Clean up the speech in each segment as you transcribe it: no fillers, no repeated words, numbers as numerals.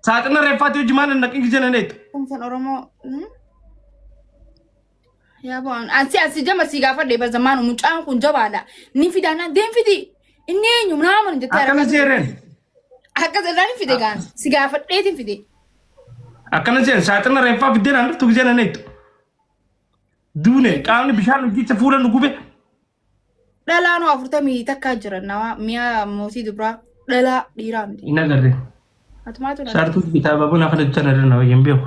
Saaxina reeffaatti hojii maal hin naqin gisee nan eettu. Kun Oromoo. Yaa bo'aan. Ansi ansi jama si gaafadhe bar zamaanu mucaan kun jabaadha. Ni fidaanaan deem fidi. Inni eenyu naaman jettee Akkana seereen. Akkas irraan hin fide gaan. Si gaafadheetiin fide. Akkana seen saaxina reeffaa fiddee naan dhuftu gisee nan eettu. Duune qaamni bishaan hojjecha fuula nu gube. Dhalaanoo afurtamii takkaa jiran nama mi'a mootii dubraa dhalaa dhiiraa miti. Hin agarre. Atumaatu na Saartuu kitaaba buna kana bitan irra na wayyan beeku.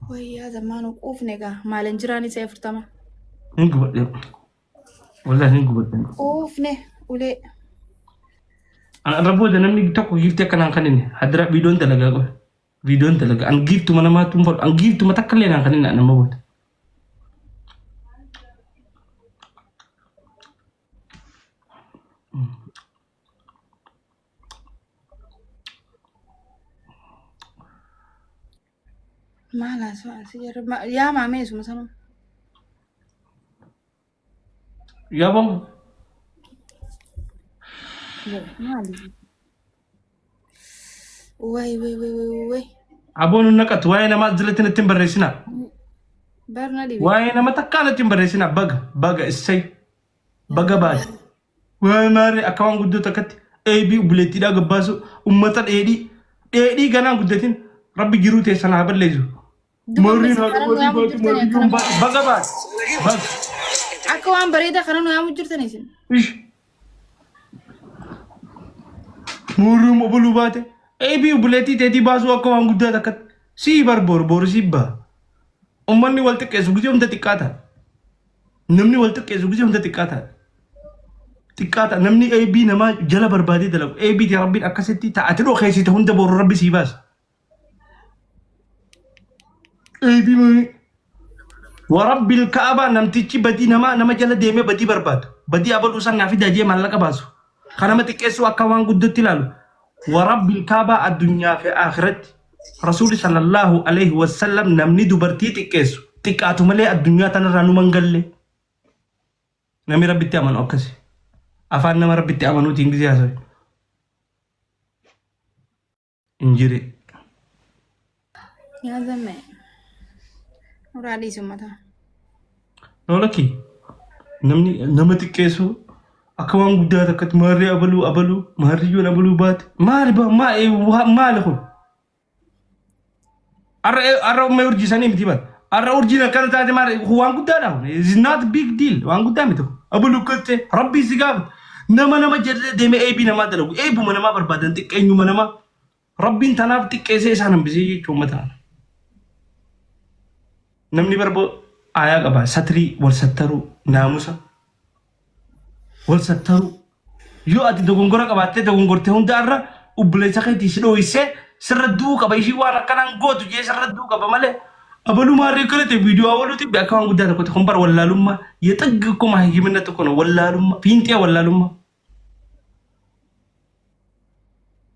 Wayyaa zammaanuu quufne egaa maalin jiraan isa 40. Hin gubadhe. Wallahi hin gubadhe. Quufne ulee. Ana irra booda namni tokko giiftii akkanaan kan inni hadira viidiyoon dalagaa qofa. Viidiyoon dalaga. An giiftuma namaatti hin fadhu. An giiftuma takka illee naan kan hin nama booda. Maal haasawaa si jarri yaa maamee isuma sanuu. Yaboo. Maali? Way way way way way. Aboon hin naqatu waa'ee namaa jalatti natti hin barreessinaa. Barna dhibe. Waa'ee nama takkaa natti hin barreessinaa. Baga baga issay baga baate. Waa'ee maarree akka waan guddoo takkatti eebii obboleettiidhaa gabbaasu ummata dheedhii dheedhii ganaan guddatin rabbi jiruu teessan haa balleessu. Duba Marriin masi haadha kana nu warri yaamu baatu jirtani marri akkana yoon baate baga baate. Baga. Akka waan bareedaa kana nu yaamu jirtani isin. Ish. Murruun oboluu baate. Eebii obboleettii teetii baasuu akka waan guddaa takkatti. Sii bar boru boru sii baha. Ummanni wal xiqqeessu gisee hunda xiqqaa ta'a. Namni wal xiqqeessu gisee hunda xiqqaa ta'a. Xiqqaa ta'a. Namni eebii namaa jala barbaadee dalagu. Eebii ta'e rabbiin akkasitti ta'a. Ati dhokeessite hunda boru rabbi sii baasa. Eebii malee. Warabbil ka'abaa namtichi badii namaa nama jala deemee badii barbaadu. Badii abaluu san naa fidaa jee maallaqa baasu. Kan nama xiqqeessuu akka waan guddootti ilaalu. Warabbil ka'abaa addunyaa fi akhiratti. Rasuulli sallallahu alaihi wasallam namni dubartii xiqqeessu xiqqaatu malee addunyaa tanarraa numa hin galle. Namni rabbitti amanu akkasi. Afaan nama rabbitti amanuutiin gisee haasawe. Hin jire. Yaa zamme. Muraa dhiisi ummata. No lakki. Namni nama xiqqeessu akka waan guddaa takkatti maarree abaluu abaluu maarriyyoon abaluu baate maali ba maali kun? Arra arra ummee urjii sanii miti bara. Arra urjiin akkana taate maali kun waan guddaadha kun. It's not big deal waan guddaa miti kun. Abaluu akkas ta'e rabbii si gaafata. Nama nama jedhee deemee eebii namaa dalagu eebuma namaa barbaadan xiqqeenyuma namaa. Rabbiin tanaaf xiqqeessee isaan hambisee jechuun uummata kana. Namni barbo aayaa qaba satrii wal sattaruu naamusa wal sattaruu yoo ati dogongora qabaattee dogongorte hunda irra obboleessa keetii si dhooysee sirra du'uu qaba ishii waan akkanaan gootu jee sirra du'uu qaba malee abaluu maarree kana ta'e viidiyoo abaluuti akka waan guddaa tokkotti kun bara wallaalummaa yexiggi akkuma hayyimina tokko no wallaalummaa fiinxee wallaalummaa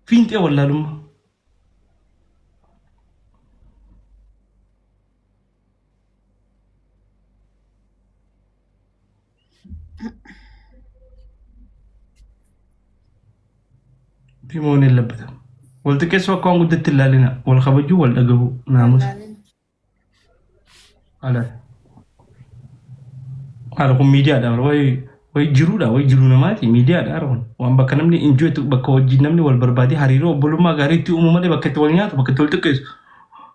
fiinxee wallaalummaa. Timoon hin labbata. Wal xiqqeessuu akka waan guddatti hin ilaalina. Wal kabajuu, wal dhagahuu, naamusa. Ala. Haala kun miidiyaadha. Wayi wayi jiruudha. Wayi jiruu namaati. Miidiyaadha haala kun. Waan bakka namni enjoy bakka wajjin namni wal barbaadee hariiroo obbolummaa gaarii itti uumu malee bakka itti wal nyaatu bakka itti wal xiqqeessu.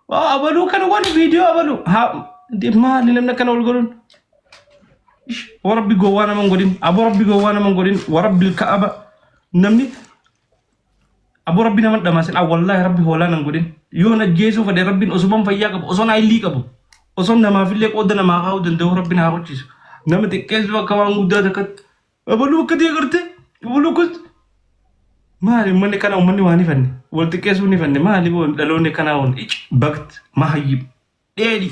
Abaluu kana waan viidiyoo abaluu. Haa maali namni akkana wal godhuun? Warabbi gowwaa nama hin godhin. Aboo rabbi gowwaa nama hin godhin. Warabbi ka'aba. Namni aboo rabbi nama hin dhamaasin. Ah, wallaahi rabbi hoolaa nan godhin. Yoo na ajjeesuu fedhe rabbiin osuman fayyaa qabu osoon ayilii qabu osoon namaafillee qooda namaa kaa'uu danda'u rabbiin haa hojjisu. Nama xiqqeessu akka waan guddaa takkatti. Abaluu akka ta'e gartee abaluu akkas. Maali uummanni kana uummanni waan hifanne wal xiqqeessuu ni fanne maali dhaloonni kanaa waan ic bakt mahayyib dheedhi.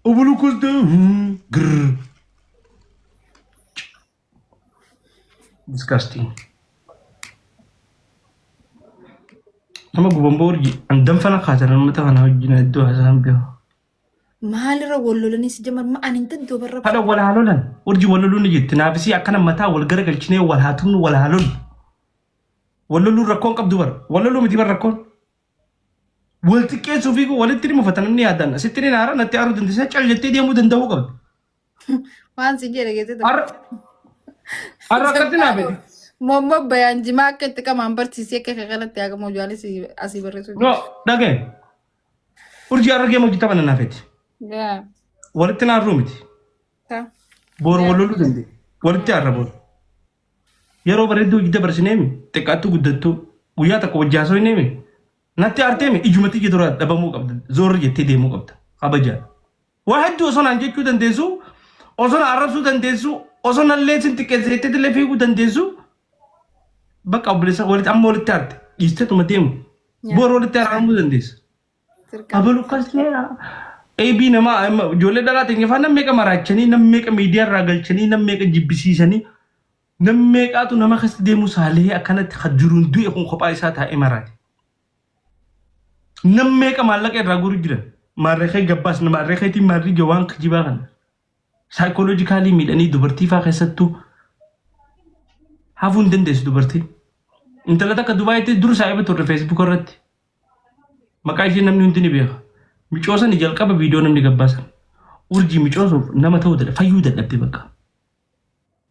Obolo kosta grr. Disgusting. Nama guban boorji an danfana kaasan uummata kana wajjin iddoo haasaan beeku. Maalirra wal lolanis jamar ma ani hin danda'u barra. Haadha wal haa lolan. Urji wal loluu ni jirti. Naafisii akkana mataa wal garagalchinee wal haa tumnu wal haa lollu. Wal loluun rakkoon qabdu bara. Wal loluu miti bara rakkoon. Wal xiqqeessuu fi walitti ni mufata namni yaadaan. Sitti ni naara natti aaruu dandeessa cal jettee deemuu danda'uu qabda. Waan si jedhe keessatti. Har'a har'a akkatti naa fedhe. Mommo bayaan jimaa akka itti qamaan barsiisee akka kanatti haa qamu jaalis asii barreessuu. No dhagaye. Urjii har'a geema hojii taphanna naa fedhe. Yaa. Walitti naarruu miti. Ta. Boru wal loluu dandeenya. Walitti aarra boru. Yeroo bareedduu hojii dabarsineemi xiqqaattuu guddattuu guyyaa tokko wajji haasofneemi natti aarteemi ijumatti ija dura dhabamuu qabda zoorri jettee deemuu qabda kabajaan. Waa hedduu osoo naan jechuu dandeessu osoo na arrabsuu dandeessu osoo nallee sin xiqqeesse jettee illee fiiguu dandeessu bakka obboleessa walitti amma walitti aarte dhiisteetuma deemu boru walitti araaramuu dandeessa. Abalu akkas ta'eera. Eebii namaa amma ijoollee dhalaa teenya faa nam meeqa maraachanii nam meeqa miidiyaa irraa galchanii nam meeqa jibbisiisanii nam meeqaatu nama keessa deemu saalee akkanatti kan jiruun du'e kun kophaa isaa taa'ee maraate. Nam meeqa maallaqa irraa guuru jiran maarreekee gabbaas maarreekeetiin maarrii waan kijibaa kana. Saayikooloojikaalii miidhanii dubartii faa keessattuu hafuu hin dandeessu dubartiin. Intala takka Dubaayitti dur saahiba turre feesbuuka irratti. Maqaa ishee namni hundi ni beeka. Micoo sani jalqaba viidiyoo namni gabbaasan. Urjii micoo sun nama ta'uu dadha fayyuu dadhabde bakka.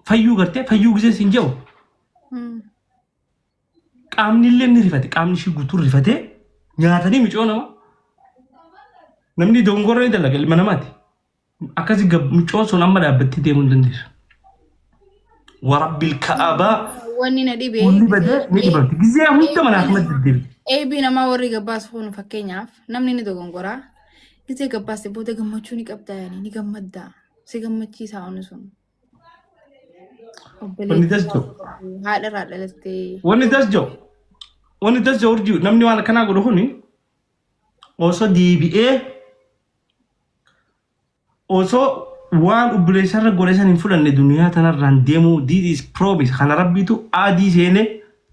Fayyuu gartee fayyuu gisee siin jedhu qaamni illee ni rifate qaamni ishii guutuun rifatee nyaatanii micoo nama. Namni dogongora ni dalaga ilma namaati. Akkasi mucoon sun amma dhaabbattee deemuu hin dandeessu. Warabbil ka'abaa Wanni na dhibe. Wanni badee ni dhibamti. Gizee hunda mana akkuma deddeebi. Eebii namaa warri gabbaas fuunu fakkeenyaaf namni ni dogongoraa. Gizee gabbaaste booda gammachuu ni qabda yaani ni gammadda. Si gammachiisa wanni sun. Wanni das jiru. Haadha irraa dhalattee. Wanni das jiru. Wanni das jiru urjii namni waan akkanaa godhu kuni osoo deebi'ee osoo waan obboleessarra godhe san hin fudhanne duniyaa tanarraan deemuu this is promise kana rabbiitu adii seenee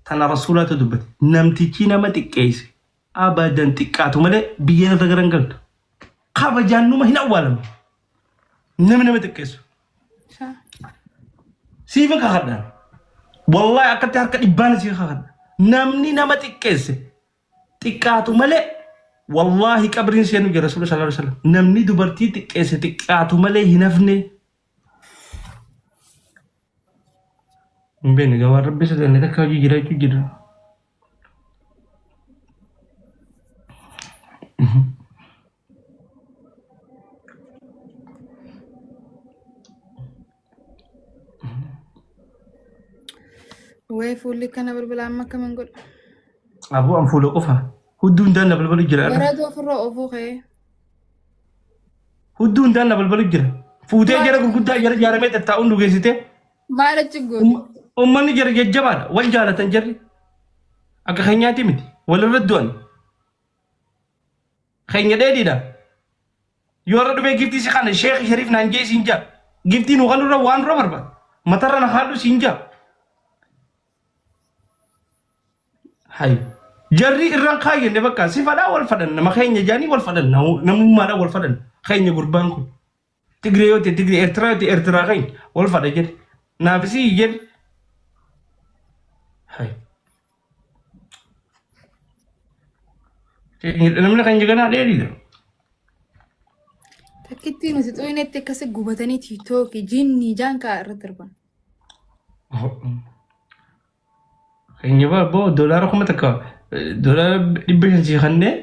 tana rasuulaatu dubbate namtichi nama xiqqeesse abadan xiqqaatu malee biyya irra garan galtu kabajaan numa hin awwaalamu namni nama xiqqeessu siifa kakadhaan wallahi akkatti harka dhibbaan sii kakadha namni nama xiqqeesse xiqqaatu malee wallaahi qabriin seenu jira rasuula sallallahu alaihi wasallam namni dubartii xiqqeesse xiqqaatu malee hin hafne hin beekne gabaan rabbi sodaanne takka hojii jiraachuu jira. Wayi fuulli kana bilbila amma akkamiin godha? Aboo an fuula qofa. Hudduu hundaan na balbalu jira. Irra. Bareedu ofirraa oofuu ka'ee. Hudduu hundaan na balbalu jira. Fuutee jara gurguddaa jara jaaramee tattaa'uun nu geessite. Maal achi gooti? Uummanni jara jajjabaadha. Wal jaalatan jarri. Akka keenyaati miti. Walirra du'an. Keenya dheedhiidha. Yoo irra dhufee giftii si kana sheekh shariif naan jee siin jaa. Giftii nu kanurra waan dura barbaada. Matarra na haadhu siin jaa. Hay. Jarri irraan kaayyenne bakka si fadhaa wal fadhan nama keenya jaanii wal fadhan namummaadhaan wal fadhan keenya gurbaan kun. Tigree yoo ta'e Tigree Eertiraa yoo ta'e Eertiraa keenya wal fadha jedhe. Naafisii jedhe. Hay. Namni kan jiganaa dheeriidha. Takkittii nuti xuynetti akkasi gubatanii tiiktookii jinnii jaankaa irra darban. Keenya boo doolaara 1000 doolaara 500 sii kannee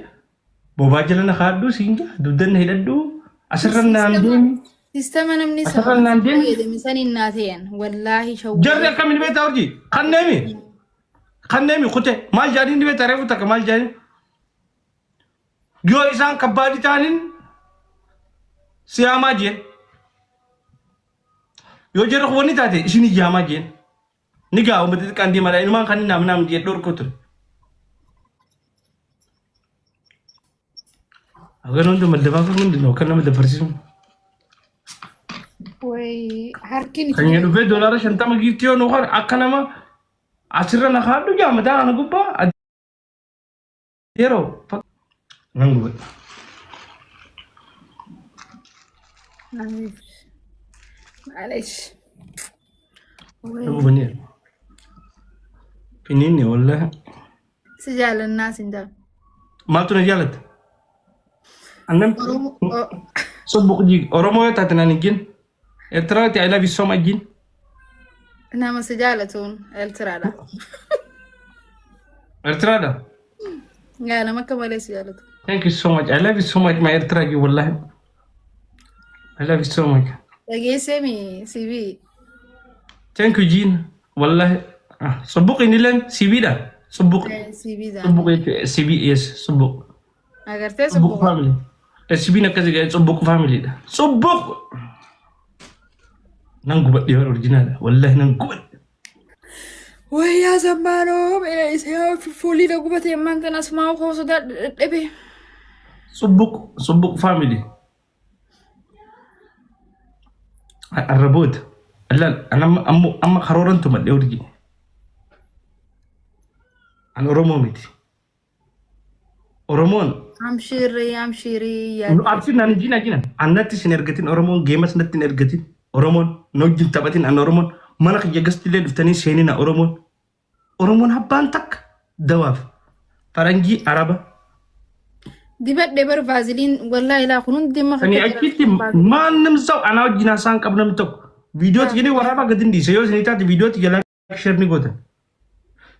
bobaa jala na kaadhu siin jaa dugdan na hidhadhu asirra naan deemi. Sistema namni Asirra naan deemi. fayyadame saniin naa ta'an wallaahi shawwii. Jarri akkamiin beektaa hojii kanneemi kanneemi kute maal jaaniin ni beektaa reefu takka maal jaaniin yoo isaan kabbaadii ta'aniin siyaamaa jeen yoo jarri wanni taate isin iyyaamaa jeen ni gaa uummata xiqqaan deemaa inumaan kan naam naam jee dhorkoo ture. Agar hundi maddabaafuu hundi kan nama dabarsiisu. Wayi harki Kan inni dhufee doolaara 50 giiftii yoo nu kan akka nama asirra na kaadhu jaa mataa kana gubbaa yeroo nan gubadha. Maalish. Nan gubanneera. Finiinne wallahi. Si jaalannaa sin jaal. Maaltu na jaalatta? Annan Oromoo Subbuq jig. Oromoo yoo taate naan hin jin. Eertiraatti I love you so much jin. Nama si jaalatuun Eertiraadha. Eertiraadha. Yaa nama akka malee si jaalatu. Thank you so much. I love you so much my Eertiraa jin wallahi. I love you so much. Dhageessee mi CV. Thank you Jean. Wallahi. Ah, Subbuq inni leen CV dha. Subbuq. CV dha. Subbuq jechuudha. CV yes subbuq. Agartee Subbuq subbuq. family. SB'n akkasii ga'e subbuq family dha. Subbuq. Nan gubadhe bara original. Wallahi nan gubadhe. Wayyaa zammaanoo isa fuulli na gubate ammaan tana asumaa koo sodaa dhadhabe. Subbuq subbuq family. Arraboota. Laal amma amma amma karooran tumadhe urji. An Oromoo miti. Oromoon Amshiirri amshiirri nu absin naan jina jina. Annatti sin ergatin Oromoon geemas natti hin ergatin. Oromoon na wajjin taphatin an Oromoon mana kiyya gastillee dhuftanii seenina Oromoon. Oromoon abbaan takka dawaaf faranjii araba. Dibadhe bar vaaziliin wallaahi laa kun hundi amma Sanii achitti maannim sa'u anaa wajjin haasaan qabu namni tokko. Viidiyooti jedhee waraabaa gadi hin dhiise yoo isin taate viidiyooti jalaa sheer ni gootan.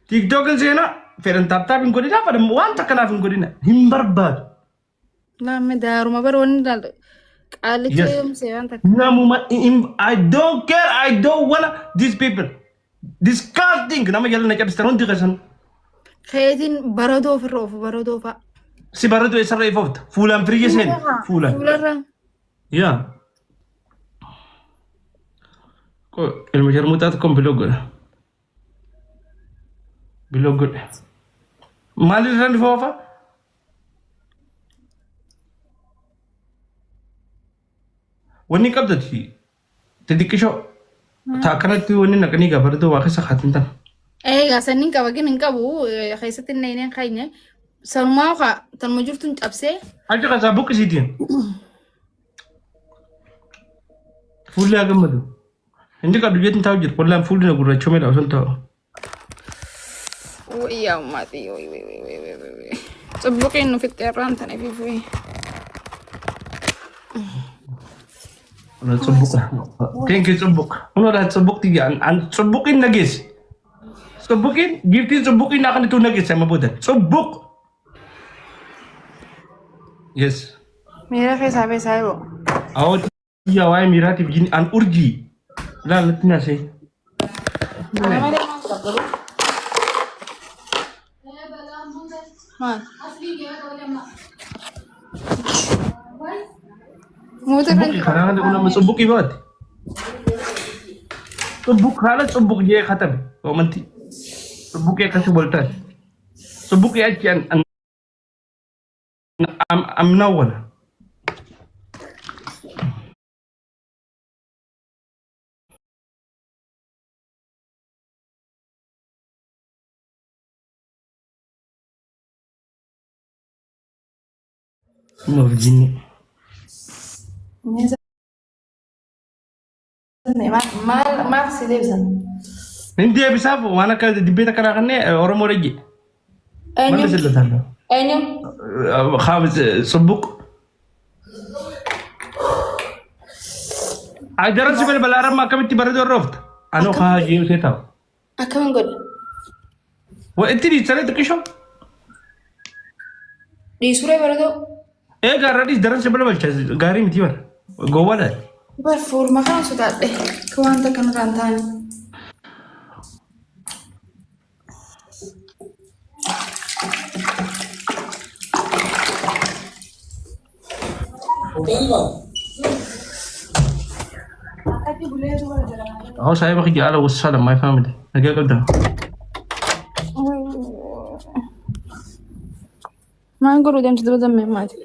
Tiiktookin seenaa fedhan taaptaap hin godhina fedhan waan takka naaf hin godhina hin barbaadu. Laamme daaruma bar wanni laal qaalicha Yes. yoomse waan takka. Namuma I don't care, I don't wanna these people. Disgusting nama jala na cabsitan hundi keessan. Keetiin baradoo ofirra ofu baradoo fa'a. Si baradoo eessarra ifoofta? Fuulaan firiyya seeni. Fuulaan. Fuularra. Yaa. Ilma sharmuuxaa tokkoon biloo godha. Biloo godhe. Maalirra ni foofa? Wanni qabdati xixiqqishoo ta akkanatti wanni naqanii gaa baradoo waa keessa kaatin tana. Eegaa sanniin qaba gin hin qabu keessatti hin naqineen keenya sanumaa kaa tanuma jirtuun cabsee Achi keessaa buqqisiitiin. Fuulli haa gammadu. Inni qabdu jeetiin taa'u jira. Wallaan fuulli na gurraachomeedha osoo hin taa'u. Wayyaa ummaatii way way way way way way. Cubbuqiin nu fixxee irraan tana fi Wala tsubbuq. Thank you tsubbuq. Wala tsubbuq tiyya an tsubbuqin nageesse. Tsubbuqin giiftiin tsubbuqin naa kan itti nageesse amma booda. Tsubbuq. Yes. Miira keessaa beesaa yeroo. Awwa tiyya waa'ee miiraatiif jini an urjii. Laal natti naasee. Ana malee maal qabdu? Maal? Moota kan Tsubbuqi karaa kana kun amma tsubbuqi baate. Tsubbuq haala tsubbuq jee katabe. Amantii. Tsubbuqi akkasii wal taate. Tsubbuqi achi an an amnawwana. Nuuf jinni. Maal maal si deebisan? Hin deebisaaf waan akka dibbee takka naa kennee Oromoo dhagge. Eenyu? Maal sillatan? Eenyu? Tsubbuq. Daran si balbala aramma akkamitti bareedu horroofta? Anoo kaa jeemsee taa'u. Akkamiin godhe? Wa itti dhiisaree xiqqishoo? Dhiisuree baratoo? Egaa irra dhiis daran si balbalcha gaarii miti bara. Gowwaadha. Bar fuuluma kana sodaadhe akka waan takka nurraa hin taane. Aho saahiba kiyya ala wassalam my family. Nagaa qabda. Maal godhuu deemtu dura dammee maati?